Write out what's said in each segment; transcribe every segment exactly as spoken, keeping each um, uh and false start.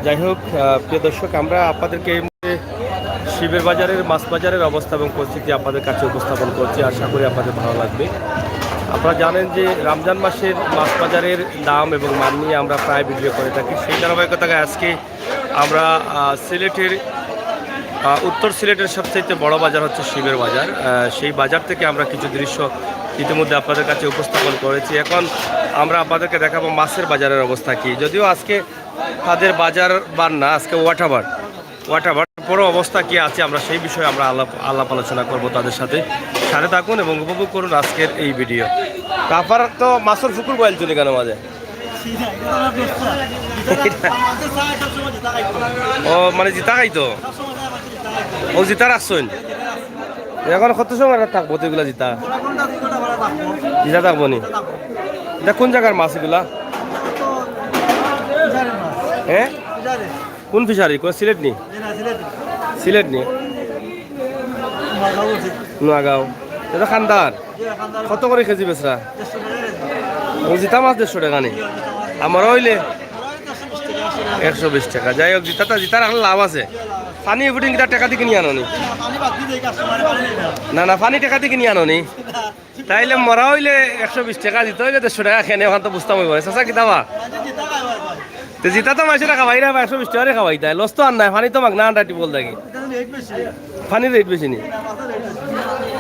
যাই হোক, আহ, প্রিয় দর্শক, আমরা আপনাদেরকে এই মুহূর্তে শিবের বাজারের, মাছ বাজারের অবস্থা এবং পরিস্থিতি আপনাদের কাছে উপস্থাপন করছি। আশা করি আপনাদের ভালো লাগবে। আপনারা জানেন যে রমজান মাসের মাছ বাজারের দাম এবং মান নিয়ে আমরা প্রায় ভিডিও করে থাকি। সেই ধারাবাহিকতায় আজকে আমরা, আহ, সিলেটের, আহ, উত্তর সিলেটের সবচেয়ে বড় বাজার হচ্ছে শিবের বাজার। আহ, সেই বাজার থেকে আমরা কিছু দৃশ্য ইতিমধ্যে আপনাদের কাছে উপস্থাপন করেছি। এখন আমরা আপনাদেরকে দেখাবো মাছের বাজারের অবস্থা কি। যদিও আজকে তাদের বাজার বার না, আজকে ওয়াটাবার, ওয়াটাবার বড় অবস্থা কি আছে, আমরা সেই বিষয়ে আমরা আলাপ আলাপ আলোচনা করব তাদের সাথে। সাথে থাকুন এবং উপভোগ করুন আজকের এই ভিডিও। তারপর তো মাছের ফুকুর বয়েল চুনি কেন মাঝে? ও, মানে জিতা খাইতো? ও, জিতা রাখছইন? এখন কত সময় রাত থাকবো তো এগুলা জিতা? জিতা থাকবো নি? এটা কোন জায়গার মাছ এগুলা? হ্যাঁ? কোন ফিশারি? কোন সিলেট নি? সিলেট নি? নোয়াগাঁও। এটা খান্দার? কত করে কেজি বেচরা? ও, জিতা মাছ দেড়শো টাকা নি? আমরা হইলে একশো বিশ টাকা। যাই হোক, জিতাটা, জিতার এখন লাভ আছে। পানি ফুটিং কিতা টাকা দিয়ে কিনি আনো নি? না, না, পানি টাকা দিয়ে কিনি আনো নি? তাইলে মরা হইলে একশো বিশ টাকা, জিতা হইলে দেড়শো টাকা কেনে, ওখান তো বুঝতাম হইব না। চাচা, কিতা বা? তো জিতা তো মাসে টাকা বাইরে বা একশো বিশ টাকা খাওয়াই দেয়, লস তো আর নাই, পানি তো মাগনা আন্ডা টিউবওয়েল থাকি। পানির রেট বেশি নি?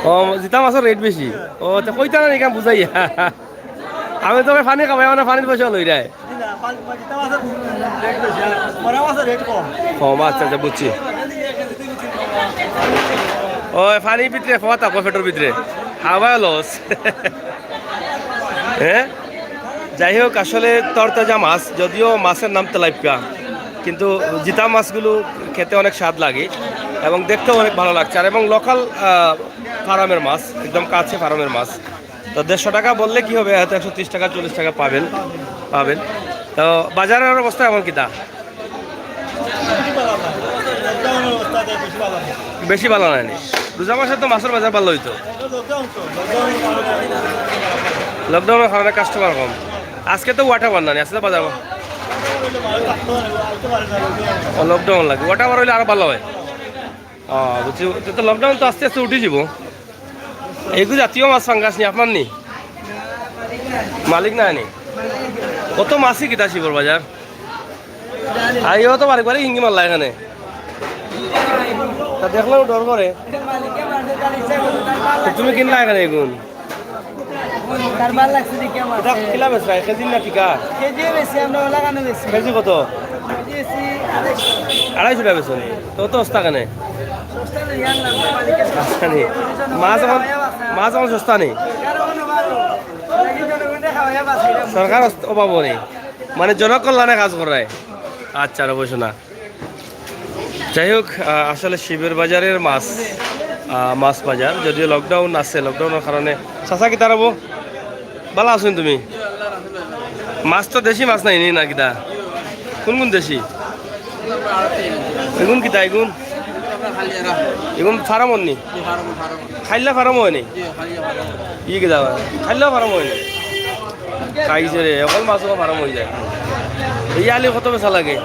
ও, জিতা মাছের রেট বেশি। ও, তো কইতা না, এখানে বুঝাইয়া। আমি তোকে পানি খাওয়াই, মানে পানির পয়সা লই যায়। কম, আচ্ছা, আচ্ছা, বুঝছি। ও, পানির ভিতরে ফোয়া থাকবো, পেটের ভিতরে। খাওয়া লস। হ্যাঁ, যাই হোক, আসলে তরতাজা মাছ, যদিও মাছের নাম তেলাপিয়া, কিন্তু জিতা মাছগুলো খেতে অনেক স্বাদ লাগে এবং দেখতেও অনেক ভালো লাগছে। আর এবং লোকাল ফার্মের মাছ, একদম কাছে ফার্মের মাছ। তো দেড়শো টাকা বললে কি হবে, হয়তো একশো তিরিশ টাকা, চল্লিশ টাকা পাবেন, পাবেন। তো বাজারের অবস্থা এখন কিতা? বেশি ভালো নায়নি। রোজা মাসে তো মাছের বাজার ভালো হইতো। লকডাউনের কারণে কাস্টমার কম। আজকে তো ওয়াটাবার নানি, আজকে তো বাজার। ও, লকডাউন লাগে, ওয়াটাবার হইলে আরো ভালো হয়। ও, বুঝছি। তো, তো লকডাউন তো আস্তে আস্তে উঠি যাব। এইগু জাতীয় মাছ ফাঙ্গাস নি আপনার নি? মালিক নায়নি? কত মাছই কিতা শিবর বাজার? আইও তো বারে বারে হিঙ্গি মারলা এখানে। তা দেখলাম ডর করে। তো তুমি কিনলা এখানে এগুন? তার ভালো লাগছে দেখে আমার। এটা কিলা বেচরা? কেজি না টিকা? কেজি বেশি, আমরা ওলা কেন বেশি? কেজি কত? কেজি বেশি আড়াইশো। আড়াইশো টাকা বেচো? তো তো সস্তা কেনে? সস্তা নেই, আর না, মালিকের সস্তা নেই। মাছ এখন, মাছ এখন সস্তা নেই। কারণ ভালো। সরকার অভাব নেই, মানে জনকল্যাণে কাজ করে। আচ্ছা, আর অবশ্য না। যাই হোক, আহ, আসলে শিবের বাজারের মাছ, আহ, মাছ বাজার, যদিও লকডাউন আছে, লকডাউনের কারণে। চাচা, কিতা রব? ভালা আছইন তুমি? মাছ তো দেশি মাছ নায়নি না কিতা? কোন কোন দেশি? এগুন কিতা এগুন? এগুন ফার্ম অর নি? খাইল্লা ফার্ম অয় নি? ই কিতা? খাইল্লা ফার্ম অয় নি? খাইছে রে, অকল মাছ ফার্ম অই যায়। ইয়ালি কত বেচা লাগে?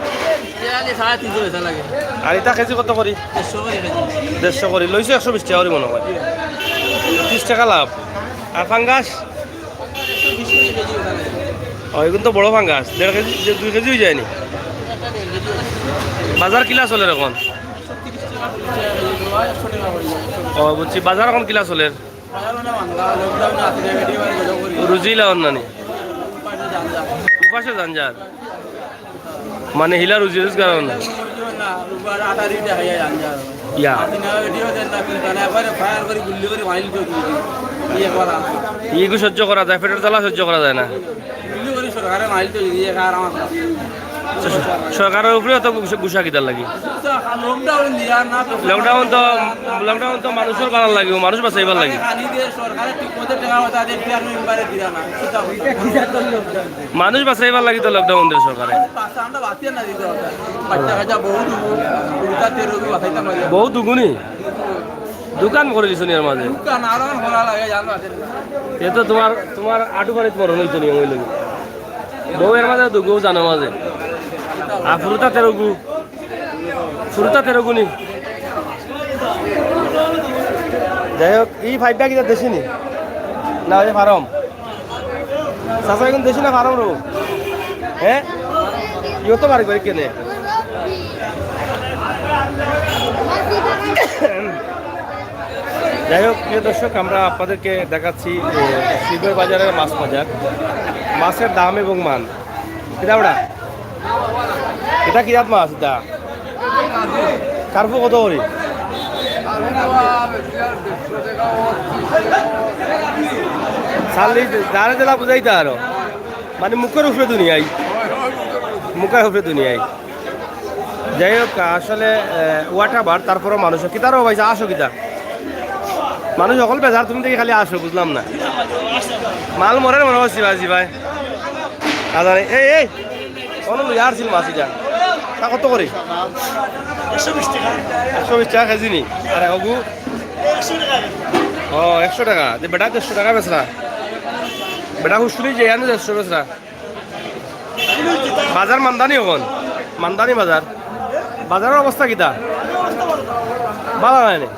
ইয়ালি সাড়ে তিনশো বেচা লাগে। আর ইটা কেজি কত করি? দেড়শো করি কেজি। দেড়শো করি। লইছো একশো বিশ টাকা করি মনে হয়। তিরিশ টাকা লাভ। আর ফাঙ্গাস? একশো বিশ করি কেজি বেচা লাগে। ও, এগুন তো বড় ফাঙ্গাস। দেড় কেজি, দে-, দুই কেজি অই যায়নি? বাজার কিলা চলের এখন? ও, বুঝছি। বাজার এখন কিলা চলের? রুজি লাওন নানি? উপাসে জানজার। মানে হিলা রুজি রোজগার অর না। ইয়া। ইগু সহ্য করা যায়, পেটের জ্বালা সহ্য করা যায় না। সরকারের উপরে অত গুসা, গুসা কিতার লাগি? লকডাউন তো, লকডাউন তো মানুষর ভালার লাগি, মানুষ বাঁচাইবার লাগি। মানুষ বাঁচাইবার লাগি তো লকডাউন দের সরকারে। বহুত দুগুনি দোকান করে দিছো নি এর মাঝে। এ তো তোমার, তোমার আটু বাড়িত মরণ হইতো নি, ওই লাগি। বউ এর মাঝে দুগু জানো মাঝে। আর ফুরুতা তেরোগু, ফুরুতা তেরোগু নি। যাই হোক, ই ফাইভটা কিতা দেশি নি? না, ওই ফার্ম। চাচা, এখন দেশি না ফার্ম রো? হ্যাঁ, ইও তো বাড়ি করে কেনে। যাই হোক, প্রিয় দর্শক, আমরা আপনাদেরকে দেখাচ্ছি, এ, শিবগঞ্জ বাজারের মাছ বাজার, মাছের দাম এবং মান। কিতা ওটা? এটা কি জাত মাছ এটা? কার্পু কত করি? চাল্লিশ, যারে যেলা বুঝাইতা আরো। মানে মুখর উপরে দুনিয়াই। মুখর উপরে দুনিয়াই। যাই হোক, আসলে, এ, ওয়াট আবার, তারপরও মানুষ। কিতারও ভাই, আসো কিতা? মানুষ অকল বেজার, তুমি দেখি খালি আসো, বুঝলাম না। মাল মরের মনে হচ্ছে ভাই, জি ভাই। আদারে, এই, এই, অনো লইয়া আসছিল মাছ ইটা। তা কত করি? একশো বিশ টাকা। একশো বিশ টাকা কেজি নি? আর ওগু? একশো টাকা। ও, একশো টাকা। যে বেটা দেড়শো টাকা বেচরা। বেটা হুসুরি যে আনে দেড়শো বেচরা। বাজার মান্দানি অখন? মান্দানি বাজার। বাজারের অবস্থা কিতা? ভালা নায় নি?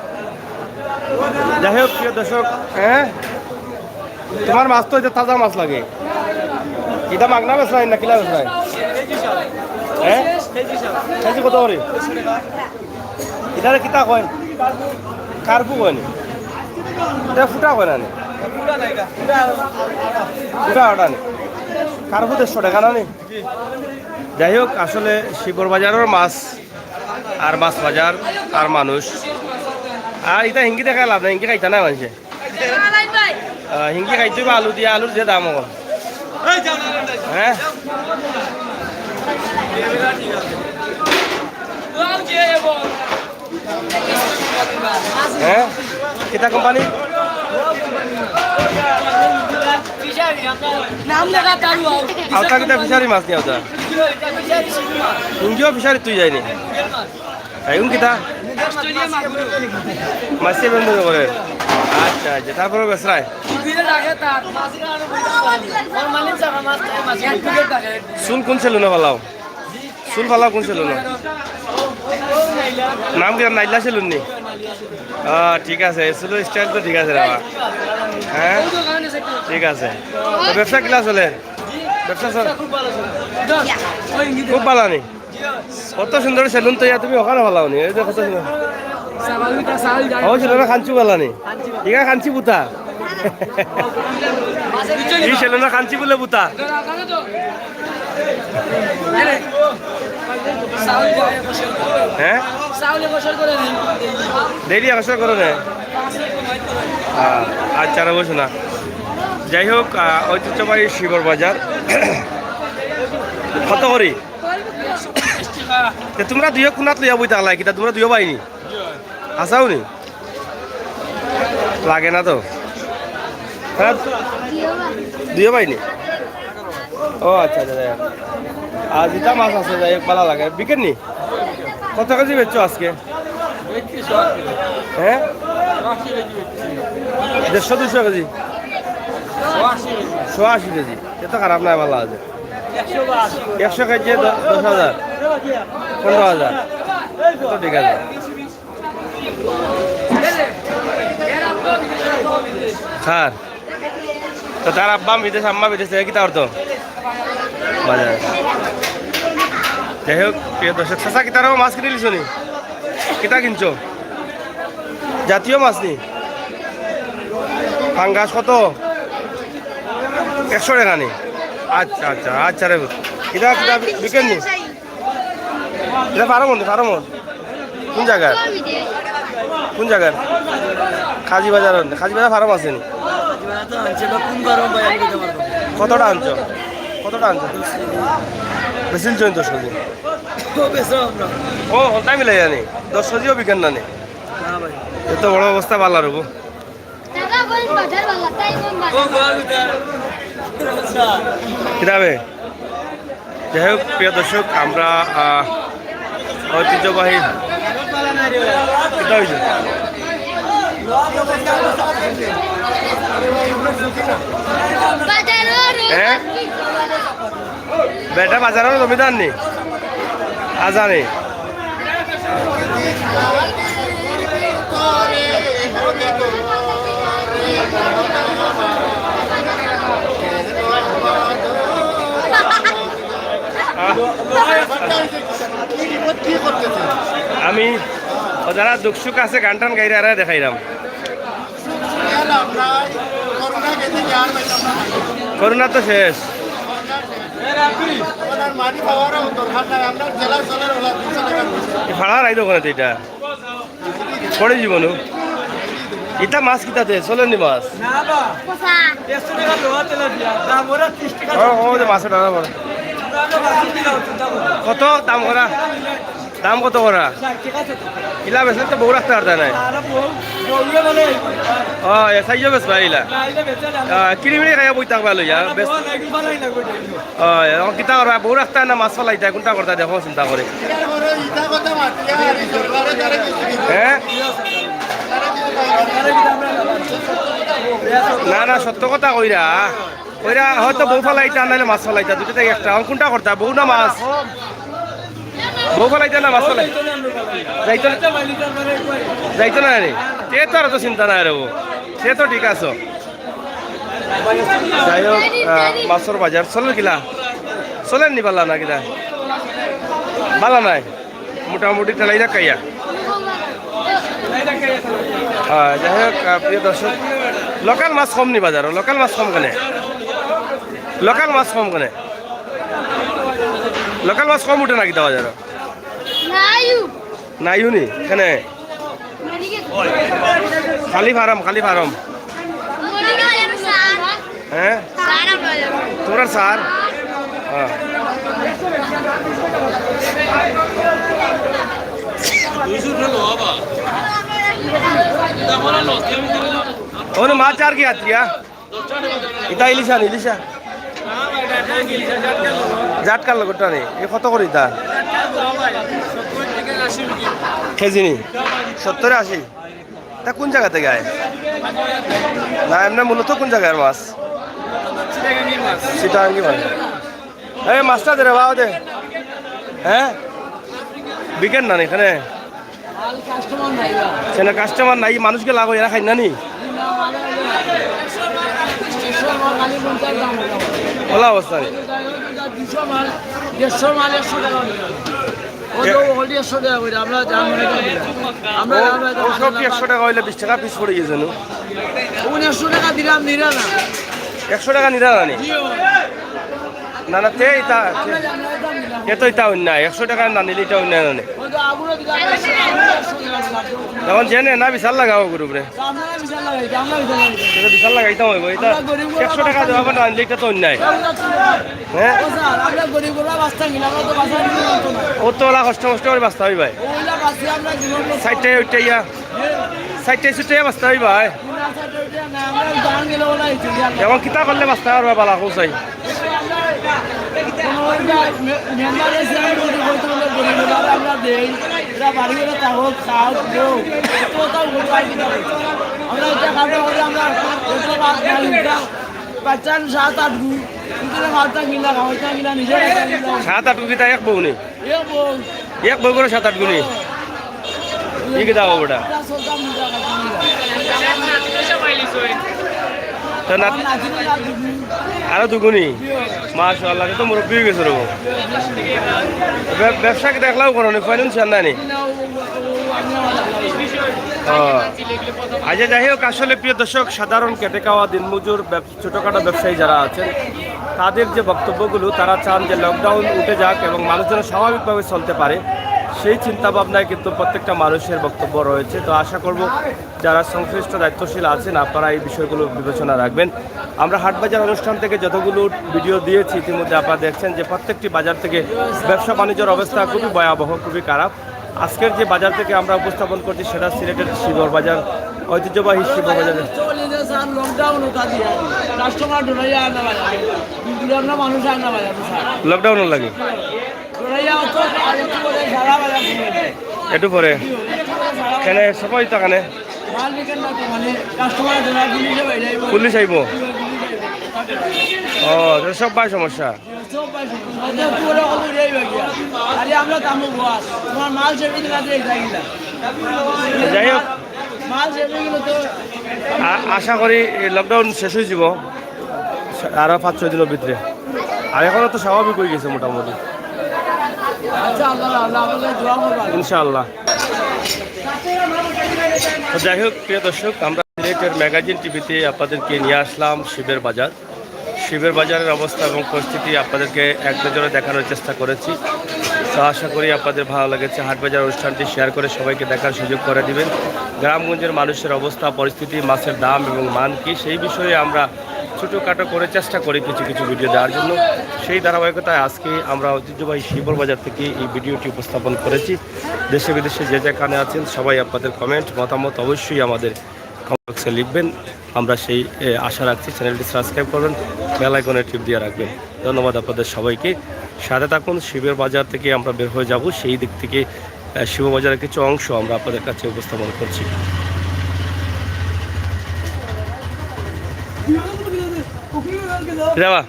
যাই হোক, প্রিয় দর্শক, হ্যাঁ? তোমার মাছ তো এটা তাজা মাছ লাগে। এটা মাগনা বেচরায় না কিলা বেচরায়? হ্যাঁ? কেজি কত করি? এটারে কিতা কয়? কার্পু কয় নি? এটা ফুটা কয় না নি? ফুটা ওটা নি? কার্পু দেড়শো টাকা না নি? যাই হোক, আসলে শিবর বাজারের মাছ আর মাছ বাজার আর মানুষ। আর এটা হিঙ্গি দেখা লাভ নাই, হিঙ্গি খাইতা না মানষে। আহ, হিঙ্গি খাইতে হইবে আলু দিয়া, আলুর যে দাম অখন। হ্যাঁ? হ্যাঁ? কিতা কোম্পানি? নাম লেখা তারু। আওতা কিতা ফিশারি মাছ নি আওতা? হিঙ্গিও ফিশারি তুই যায়নি। এখন কিতা? মাসে বন্ধ করে। আচ্ছা, আচ্ছা, তারপরে বেসরায়। চুল কোন সেলুনে ফালাও? চুল ফালাও কোন সেলুনে? নাম কি নাইলা সেলুন নি? আহ, ঠিক আছে, চুল স্টাইল তো ঠিক আছে রে বাবা। হ্যাঁ, ঠিক আছে। তো ব্যবসা কিলা চলে? ব্যবসা চলে খুব ভালা নি। কত সুন্দর সেলুন তো ইয়া, তুমি ওখানে ফালাও নি, এই যে কত সুন্দর। ও সেলুনে খাঞ্চু ফালা নি, ঠিক আছে, খাঞ্চি বুতা। ই সেলুনে খাঞ্চি বুলে বুতা। হ্যাঁ, ডেইলি একশো করে নে। আহ, আচ্ছা, আর বসো না। যাই হোক, আহ, ঐতিহ্যবাহী শিবর বাজার। কত করি? তে তোমরা দুইও কোনাত লইয়া বই থাকলাই, কিতা তোমরা দুইও বাইনি? আসাও নি? লাগে না তো। হ্যাঁ? দুইও বাইনি? ও আচ্ছা, আচ্ছা, আচ্ছা। আর যেটা মাছ আছে, যাই হোক, ভালা লাগে। বিকেল নি? কত কেজি বেচছো আজকে? হ্যাঁ? দেড়শো, দুশো কেজি? শো আশি কেজি। এ তো খারাপ নায়, ভালা আছে। একশো কেজি দ-, দশ হাজার, পনেরো হাজার। তো ঠিক আছে। স্যার, তো তার আব্বা বিদেশ, আম্মা বিদেশ, এ কিতা করতো? বাজার। যাই হোক, প্রিয় দর্শক, চাচা, কিতারও মাছ কিনিলিছো নি? কিতা কিনছো? জাতীয় মাছ নি? পাঙ্গাস কত? একশো টাকা নি? আচ্ছা, আচ্ছা, আচ্ছা রে। কিতা, কিতা বি-, বিকেন নি? এটা ফার্ম নি, ফার্ম? কোন জাগার? কোন জাগার? কাজী বাজার। কাজী বাজার ফার্ম আছে নি? কতটা আনছো? কতটা আনছো? বেশি আনছো দশ কেজি। ও, হলতাই মিলাই জানি। দশ কেজিও বিকেন না নি? এত বড় অবস্থা পাল্লা রবো। কিতাবে? যাই হোক, প্রিয় দর্শক, আমরা, আহ, ঐতিহ্যবাহী, কিতা হইছে? হ্যাঁ? বেটা বাজারের জমিদার নি? আজানে। আমি ও যারা দুঃখ সুখ আছে গান টান গাইরা এরা দেখাইলাম। করোনা তো শেষ। এই ফাড়া রাইতো ওখানে তো এটা। পড়ে জীবন। ইতা মাছ কিতাতে? চলেনি মাছ? না বা। কষা। একশো টাকা লোহা তেলা দিয়া। দাম ওরা ত্রিশ টাকা। ও, ও, যে মাছের দাম ওরা। আমরা বাসন দিলাম, চিন্তা করো। কত দাম করা? দাম কত করা? ষাট টাকা আছে তো। ইলা বেচলে তো বউ রাখতে পারতা নাই। আর বউ, বউয়ে বলে, ও, এ সাইজও বেচবা ইলা। না, ইলা বেচা যাবে না। আহ, কিড়িমিড়ি খাইয়া বই থাকবা লইয়া। আর বেচ- বউ নাকি বানাই না, কই যাইবো? ও, এখন কিতা করবা? বউ রাখতা না মাছ ফালাইতা? কোনটা করতা দেখো, চিন্তা করে। ইটা করে ইটা কথা মাতিয়া আর এই সরকারে তারে কিছু দিবে। হ্যাঁ? না, না, সত্য কথা কইরা। কইরা হয়তো বউ ফালাইতা, নাইলে মাছ ফালাইতা, দুইটা থাকি একটা। এখন কোনটা করতা, বউ না মাছ? বউ ফালাইতা না মাছ ফালাই? যাইতো না, যাইতো না রে। তে তো আর অত চিন্তা নাই রে বউ, সে তো ঠিক আছে। যাই হোক, আহ, মাছর বাজার চলের কিলা? চলের নি বালা না কিলা? বালা নাই, মোটামুটি তেলাই দেখাইয়া। আহ, যাই হোক, আহ, প্রিয় দর্শক, লোকাল মাছ কম নি বাজারো? লোকাল মাছ কম কেনে? লোকাল মাছ কম কেনে? লোকাল মাছ কম উঠে না কিতা বাজারো? নাইও। নাইও নি? কেনে? খালি ফার্ম, খালি ফার্ম। হ্যাঁ? তোমরা স্যার? হ্যাঁ। ওনে মাছ আর কি আতিয়া? ইতা ইলিশা নি, ইলিশা। জাটকার লগরটা নি। এ কত করি ইতা? কেজি নি? সত্তর আশি। তা কোন জাগা থাকি আয়? না, এমনে মূলত কোন জাগার মাছ? চিটাগাঙ্গি মাছ। এই মাছটা দে রে বাবা, দে। হ্যাঁ? বিকেন না নি এখানে? সেনা কাস্টমার নাই, মানুষ গেলা কই, এরা খাইন না নি? ওলা অবস্থা নি? দুশো মাল, দেড়শো মাল একশো টাকা। ও তো already একশো টাকা করে, আমরা যা মনে করি দিলাম। আমরা ও, আমরা ও সব কি একশো টাকা হইলে বিশ টাকা পিস পড়ে গেছে নু? উনি একশো টাকা দিলাম, নিরা না। একশো টাকা নিরা না নি? জি, ও। না, না, তে ইতা, আমরা জানি না, এটা নিলাম। এ তো ইতা অন্যায়। একশো টাকা না নিলে ইটা অন্যায় না নি? ও তো আগুনে দিলাম, একশো টাকা দিলাম। এখন জেনে না বিশাল লাগাও গ্রুপ রে। তো আপনারা বিশাল লাগাইতে, আমরা বিশাল লাগাইতে। এটা বিশাল লাগাইতে হইব। এটা আমরা গরিব গুলো একশো টাকা দেওয়া মানে আনলে ইটা তো অন্যায়। হ্যাঁ? ও স্যার, আমরা গরিব গুলো বাঁচতাম কিনা? আমরা তো বাঁচা নিতে পারতো না। ও তো ওলা কষ্ট মষ্ট করে বাঁচতে হবে ভাই। ওইলা বাঁচি আমরা জীবন করতে সাইডটাই উঠে ইয়া। সাইডটাই ছুটে বাঁচতে হবে ভাই। না, স্যার, ওইটা না, আমরা ধান গেলে ওলা হইছে, ইয়া। এখন কিতা করলে বাঁচতে পারবে বালা কৌশাই? কোনো ওইটা মে-, মেম্বার এসে আমি বলি, বলতে বলতে গরিব গুলো আমরা দেই। এরা বাড়ি গেলে তা হোক, তা হোক, দেও। এত কথা বলতে হয় কিনা? আমরা এটা খাবো বলে আমরা এটা বাদ নাই, এটা বাচ্চা সাত আট গু, ভিতরে ভাতটা গিলা, খাওয়াইটা গিলা, নিজে খাইটা গিলা। সাত আট গু কিতা এক বউ নি? এক বউ। এক বউ করে সাত আট গুনি? ই কিতা বউ বেটা? এটা চলতাম নিজে খাইতাম নিজে। তো না, আমার নাতিনে তার দুগুনি। আরো দুগুনি? মাশাআল্লাহ, তো মুরব্বি হয়ে গেছে রে বউ। ব্য-, ব্যবসা কিতা একলাও করো নি, ফাইন্যান্স আর নাই নি? না, ও, ও, ও, আমি আমার ও। আচ্ছা, যাই হোক, আসলে প্রিয় দর্শক, সাধারণ খেটে খাওয়া দিনমজুর ব্যব-, ছোটখাটো ব্যবসায়ী যারা আছেন, তাদের যে বক্তব্যগুলো, তারা চান যে লকডাউন উঠে যাক এবং মানুষ যেন স্বাভাবিকভাবে চলতে পারে, সেই চিন্তাভাবনায় কিন্তু প্রত্যেকটা মানুষের বক্তব্য রয়েছে। তো আশা করব যারা সংশ্লিষ্ট দায়িত্বশীল আছেন, আপনারা এই বিষয়গুলো বিবেচনা রাখবেন। আমরা হাটবাজার অনুষ্ঠান থেকে যতগুলো ভিডিও দিয়েছি, ইতিমধ্যে আপনারা দেখছেন যে প্রত্যেকটি বাজার থেকে ব্যবসা বাণিজ্যর অবস্থা খুবই ভয়াবহ, খুবই খারাপ। আজকের যে বাজার থেকে আমরা উপস্থাপন করছি, সেটা সিলেটের শিবর বাজার, ঐতিহ্যবাহী শিবর বাজার। চলে যে স্যার, লকডাউন ওটা দিয়ে কাস্টমার ডরাইয়া আনা লাগে, কিন্তু আমরা মানুষ আনা লাগে, স্যার। লকডাউনের লাগি? ডরাইয়া অত আর একটু পরে সারা বাজার ঘুরে। একটু পরে? সারা কেনে সবাই তো কেনে? মাল বিকেন না তো, মানে, কাস্টমার ডরাই পুলিশে বাইরে আইবো। পুলিশ আইবো? ও, তো সব ভাই সমস্যা। আরে আমরা কামো বস, তোমার মাল সেটিং আছে, এই যাই না। যাই হোক, মাল সেটিং তো আ-, আশা করি এই লকডাউন শেষ হয়ে যাব আরো পাঁচ ছয় দিনের ভিতরে। আর এখনো তো স্বাভাবিক হয়ে গেছে মোটামুটি। আচ্ছা, আল্লাহ, আল্লাহ, আল্লাহ, দোয়া করবা। ইনশাআল্লাহ। তো যাই হোক, প্রিয় দর্শক, আমরা সিলেটের ম্যাগাজিন টিভিতে আপনাদেরকে নিয়ে আসলাম শিবের বাজার। শিবের বাজারের অবস্থা এবং পরিস্থিতি আপনাদেরকে এক নজরে দেখানোর চেষ্টা করেছি। তো আশা করি আপনাদের ভালো লেগেছে। হাট বাজার অনুষ্ঠানটি শেয়ার করে সবাইকে দেখার সুযোগ করে দিবেন। গ্রামগঞ্জের মানুষের অবস্থা, পরিস্থিতি, মাছের দাম এবং মান কি, সেই বিষয়ে আমরা ছোটোখাটো করে চেষ্টা করি কিছু কিছু ভিডিও দেওয়ার জন্য। সেই ধারাবাহিকতায় আজকে আমরা ঐতিহ্যবাহী শিবর বাজার থেকে এই ভিডিওটি উপস্থাপন করেছি। দেশে বিদেশে যে যেখানে আছেন সবাই আপনাদের কমেন্ট, মতামত অবশ্যই আমাদের কমেন্ট বক্সে লিখবেন। আমরা সেই, এ, আশা রাখছি। চ্যানেলটি সাবস্ক্রাইব করবেন, বেল আইকনে টিপ দিয়ে রাখবেন। ধন্যবাদ আপনাদের সবাইকে। সাথে থাকুন। শিবের বাজার থেকে আমরা বের হয়ে যাব, সেই দিক থেকে, এ, শিব বাজারের কিছু অংশ আমরা আপনাদের কাছে উপস্থাপন করছি। যাবা।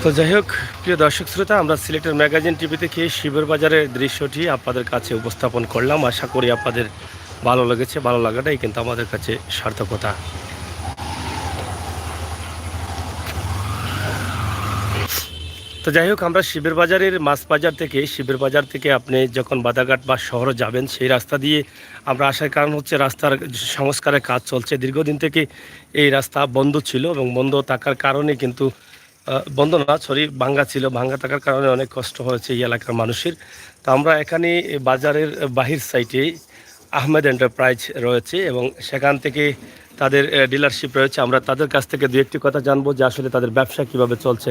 তো যাই হোক, প্রিয় দর্শক শ্রোতা, আমরা সিলেটের ম্যাগাজিন টিভি থেকে শিবের বাজারের দৃশ্যটি আপনাদের কাছে উপস্থাপন করলাম। আশা করি আপনাদের ভালো লেগেছে। ভালো লাগাটাই কিন্তু আমাদের কাছে সার্থকতা। তো যাই হোক, আমরা শিবের বাজারের মাছ বাজার থেকে, শিবের বাজার থেকে আপনি যখন বাদাঘাট বা শহরে যাবেন, সেই রাস্তা দিয়ে আমরা আসার কারণ হচ্ছে রাস্তার সংস্কারের কাজ চলছে। দীর্ঘদিন থেকে এই রাস্তা বন্ধ ছিল এবং বন্ধ থাকার কারণে কিন্তু, আহ, বন্ধ না, সরি, ভাঙ্গা ছিল। ভাঙ্গা থাকার কারণে অনেক কষ্ট হয়েছে এই এলাকার মানুষের। তো আমরা এখানে এই বাজারের বাহির সাইডে আহমেদ এন্টারপ্রাইজ রয়েছে এবং সেখান থেকে তাদের, আহ, ডিলারশিপ রয়েছে। আমরা তাদের কাছ থেকে দু একটি কথা জানবো যে আসলে তাদের ব্যবসা কিভাবে চলছে।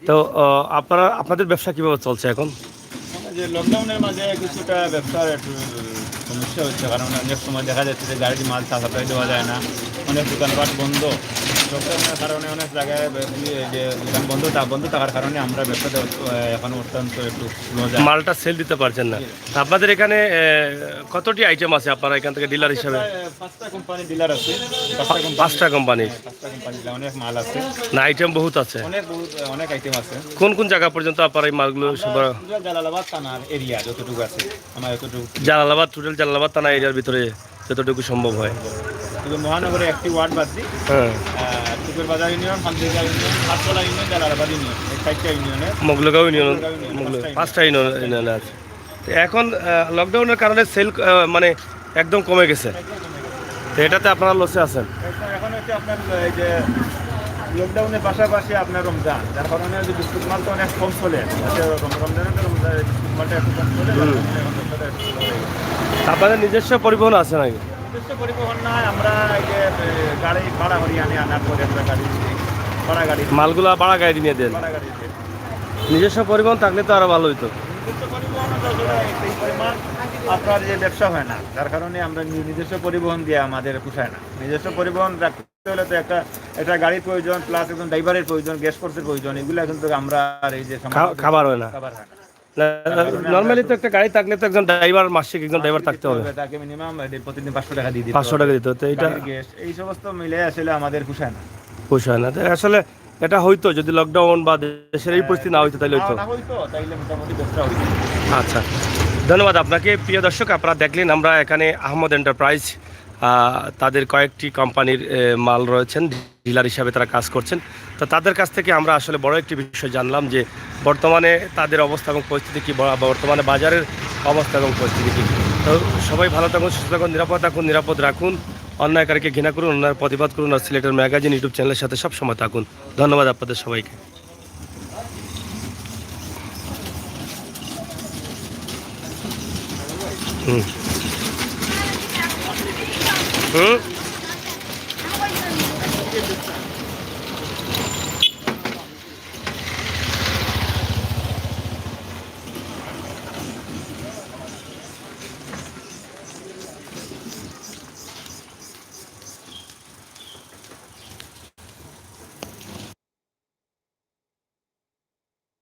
তো, আহ, আপনারা, আপনাদের ব্যবসা কিভাবে চলছে এখন? যে লকডাউনের মাঝে কিছুটা ব্যবসার একটু সমস্যা হচ্ছে, কারণ অনেক সময় দেখা যাচ্ছে যে গাড়ির মাল সাপ্লাই দেওয়া যায় না, অনেক দোকানপাট বন্ধ। লকডাউনের কারণে অনেক জায়গায় বে-, যে দোকান বন্ধ থা-, বন্ধ থাকার কারণে আমরা ব্যবসাতে, আহ, এখন অত্যন্ত একটু স্লো যায়। মালটা সেল দিতে পারছেন না। জি। তা আপনাদের এখানে, আহ, কতটি আইটেম আছে আপনারা এখান থেকে ডিলার হিসাবে? প্রায় পাঁচটা কোম্পানি ডিলার আছে। পাঁচটা কোম্পানি। পাঁচটা কোম্পানি। হ্যাঁ, পাঁচটা কোম্পানি ডিলার, অনেক মাল আছে। না, আইটেম বহুত আছে। অনেক বহুত, অনেক আইটেম আছে। কোন কোন জায়গা পর্যন্ত আপনারা এই মালগুলো আমরা সরবরাহ? টোটাল জালালাবাদ থানার এরিয়া যতটুকু আছে, আমার যতটুকু। জালালাবাদ, টোটাল জালালাবাদ থানা এরিয়ার ভিতরে যতটুকু সম্ভব হয়। শুধু মহানগরে একটি ওয়ার্ড বাদ দিই। হ্যাঁ। আহ, টুকুর বাজার ইউনিয়ন, খানদেজা ইউনিয়ন, পাঁচতলা ইউনিয়ন, জালালাবাদ ইউনিয়ন, এই চারটা ইউনিয়নে। মগলগাঁও ইউনিয়ন, মগলগাঁও ইউনিয়ন, মগলগাঁও, পাঁচটা ইউনিয়ন। পাঁচটা ইউনিয়ন, ইউনিয়ন আছে। তো এখন, আহ, লকডাউনের কারণে সেল, আহ, মানে একদম কমে গেছে। তো এটাতে আপনারা লসে আছেন? এখন, এখন হচ্ছে আপনার এই যে লকডাউনের পাশাপাশি আপনার রমজান, যার কারণে ওই যে বিস্কুট মাল তো অনেক কম চলে। আচ্ছা, রম-, রমজানে তো রমজান, এই বিস্কুট মালটা একটু কম চলে, যার হুম। কারণে এখন ব্যবসাটা একটু কমে গেছে। আপনাদের নিজস্ব পরিবহন আছে নাকি? নিজস্ব পরিবহন নাই, আমরা এই যে, এ, গাড়ি ভাড়া করি, আনি আনার পরে আমরা গাড়ি, ভাড়া গাড়ি। মালগুলা ভাড়া গাড়ি নিয়ে দেন? ভাড়া গাড়ি দিয়ে। নিজস্ব পরিবহন থাকলে তো আরো ভালো হইতো। নিজস্ব পরিবহন তো আসলে এই পরিমাণ আপনার যে ব্যবসা হয় না, যার কারণে আমরা নি-, নিজস্ব পরিবহন দিয়ে আমাদের পোষায় না। নিজস্ব পরিবহন রাখতে হলে তো একটা, একটা গাড়ির প্রয়োজন, প্লাস একজন ড্রাইভারের প্রয়োজন, গ্যাস খরচের প্রয়োজন, এগুলা কিন্তু আমরা আর এই যে সমাজে খা-, খাবার হয় না। খাবার হয় না। না, যার কারণে আমরা নরমালি তো একটু একটা গাড়ি থাকলে তো একজন ড্রাইভার, মাসিক একজন ড্রাইভার থাকতে হবে। তাকে মিনিমাম প্রতিদিন পাঁচশো টাকা দিয়ে দিতে পাঁচশো হবে। টাকা দিতে হবে। তো এটা গাড়ির গ্যাস, এই সমস্ত মিলে আসলে আমাদের পোষায় না। পোষায় না। তো আসলে এটা হইতো যদি লকডাউন বা দেশের এই পরিস্থিতি না হইতো, তাইলে হইতো। না, না হইতো, তাইলে মোটামুটি ব্যবসা হইতো। আচ্ছা, ধন্যবাদ আপনাকে। প্রিয় দর্শক, আপনারা দেখলেন আমরা এখানে আহমদ এন্টারপ্রাইজ, আহ, তাদের কয়েকটি কোম্পানির, এ, মাল রয়েছেন, ডিলার হিসাবে তারা কাজ করছেন। তো তাদের কাছ থেকে আমরা আসলে বড় একটি বিষয় জানলাম যে বর্তমানে তাদের অবস্থা এবং পরিস্থিতি কী, বা বর্তমানে বাজারের অবস্থা এবং পরিস্থিতি কী। তো সবাই ভালো থাকুন, সুস্থ থাকুন, নিরাপদ থাকুন, নিরাপদ রাখুন। অন্যায়কারীকে ঘৃণা করুন, অন্যায়ের প্রতিবাদ করুন, আর সিলেটের ম্যাগাজিন YouTube চ্যানেলের সাথে সব সময় থাকুন। ধন্যবাদ আপনাদের সবাইকে। হুম। হুম।